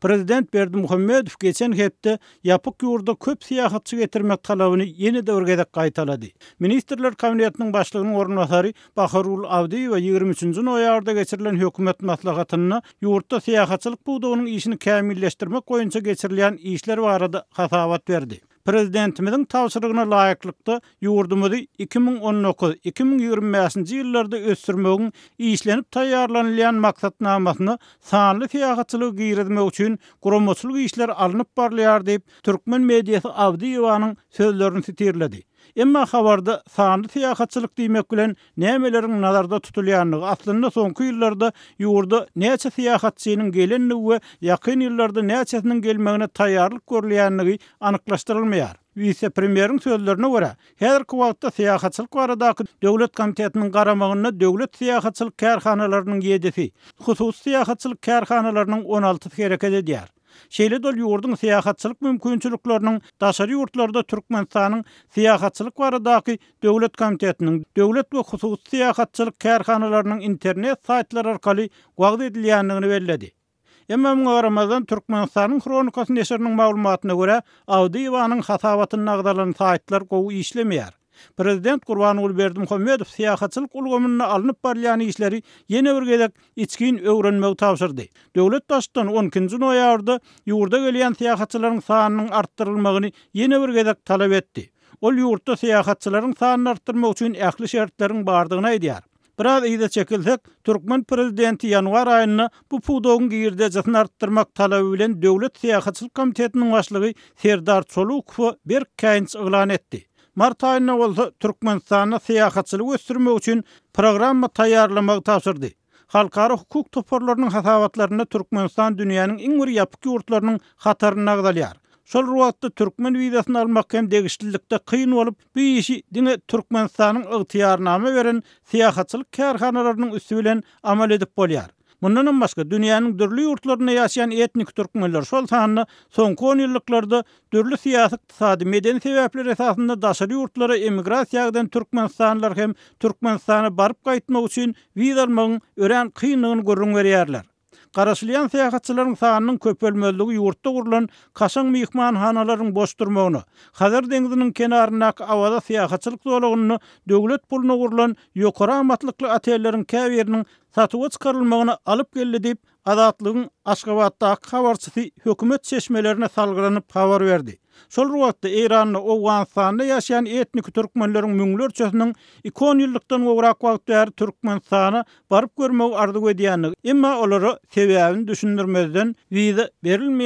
Prezident Berdimuhamedow geçen hepde ýapyk ýurda köp syýahatçy getirmek talabyny ýene-de bir gezek gaýtalady. Ministrler Kabinetiniň başlygynyň orunbasary Bahargül Abdyýewa 23 nji noýabrda geçirilen hökümet maslahatynda ýurtda syýahatçylyk pudagynyň işini kämilleşdirmek boýunça geçirilýän işler barada hasabat berdi. Prezidentimiziň tabşyrygyna laýyklykda, ýurdumyzy 2019, 2025-nji ýyllarda ösdürmegiň işlenip taýýarlanylýan maksatnamasyna sanly syýahatçylygy girizmek üçin guramaçylyk işleri alnyp barylýar diýip, türkmen mediasy Abdyýewanyň sözlerini sitirledi. Emma habarda sanly syýahatçylyk diýmek bilen nämeleriň nazarda tutulýandygy, aslynda soňky ýyllarda ýurda näçe syýahatçynyň gelendigi we ýakyn ýyllarda näçesiniň gelmegine taýýarlyk görülýändigi anyklaşdyrylmaýar. Wise-premýeriň sözlerine görä, häzirki wagtda Syýahatçylyk baradaky döwlet komitetiniň garamagynda döwlet syýahatçylyk kärhanalarynyň ýedisi, hususy syýahatçylyk kärhanalarynyň on altysy hereket edýär. Şeýle-de ol ýurduň syýahatçylyk mümkinçilikleriniň daşary ýurtlarda Türkmenistanyň Syýahatçylyk baradaky döwlet komitetiniň, döwlet we hususy syýahatçylyk kärhanalarynyň internet saýtlary arkaly wagyz edilýändigini belledi. Emma muňa garamazdan, Türkmenistanyň Hronikasy neşiriniň maglumatyna görä, Awdyýewanyň hasabatynda agzalan saýtlar gowy işlemeýär. Prezident Gurbanguly Berdimuhamedow syýahatçylyk ulgamynda alnyp barylýan işleri ýene bir gezek içgin öwrenmegi tabşyrdy. Döwlet Baştutany on ikinji noýabrda ýurda gelýän syýahatçylaryň sanynyň artdyrylmagyny ýene bir gezek talap etdi. Ol ýurtda syýahatçylaryň sanyny artdyrmak üçin ähli şertleriň bardygyny aýdýar. Biraz yza çekilsek, türkmen prezidenti ýanwar aýynda bu pudagyň girdejisini artdyrmak talaby bilen Döwlet syýahatçylyk komitetiniň başlygy Serdar Çolukowa berk käýinç yglan etdi. Mart aýynda bolsa Türkmenistanda syýahatçylygy ösdürmek üçin programma taýýarlamagy tabşyrdy. Halkara hukuk toparlarynyň hasabatlarynda Türkmenistan dünýäniň iň bir ýapyk ýurtlarynyň hatarynda agzalýar. Şol bir wagtda türkmen wizasyny almak hem degişlilikde kyn bolup, bu işi diňe Türkmenistanyň ygtyýarnama beren syýahatçylyk kärhanalarynyň üsti bilen amal edip bolýar. Mundanam başga, dünýäniň dürli ýurtlarynda ýaşaýan etniki türkmenler, şol sanda soňky onýyllyklarda dürli syýasy-ykdysady, medeni sebäpler esasynda daşary ýurtlara emigrasiýa giden türkmenistanlylar hem Türkmenistana baryp gaýtmak üçin wiza almagyň örän kyndygyny gürrüň berýärler. Garaşylýan syýahatçylaryň sanynyň köpelmezligi ýurtda gurlan kaşaň myhmanhanalaryň boş durmagyna, Hazar deňziniň kenaryndaky Awaza syýahatçylyk zolagynda döwlet puluna gurlan ýokary amatlykly otelleriň käbiriniň satuwa çykarylmagyna alyp geldi diýip, Azatlygyň Aşgabatdaky habarçysy hökümet çeşmelerine salgylanyp habar berdi. Şol bir wagtda, Eýranda, Owganystanda ýaşaýan etniki türkmenleriň müňlerçesiniň iki onýyllykdan gowrak wagt bäri Türkmenistana baryp görmegi arzuw edýändigi, emma olara sebäbini düşündirmezden wiza berilmeýändigi.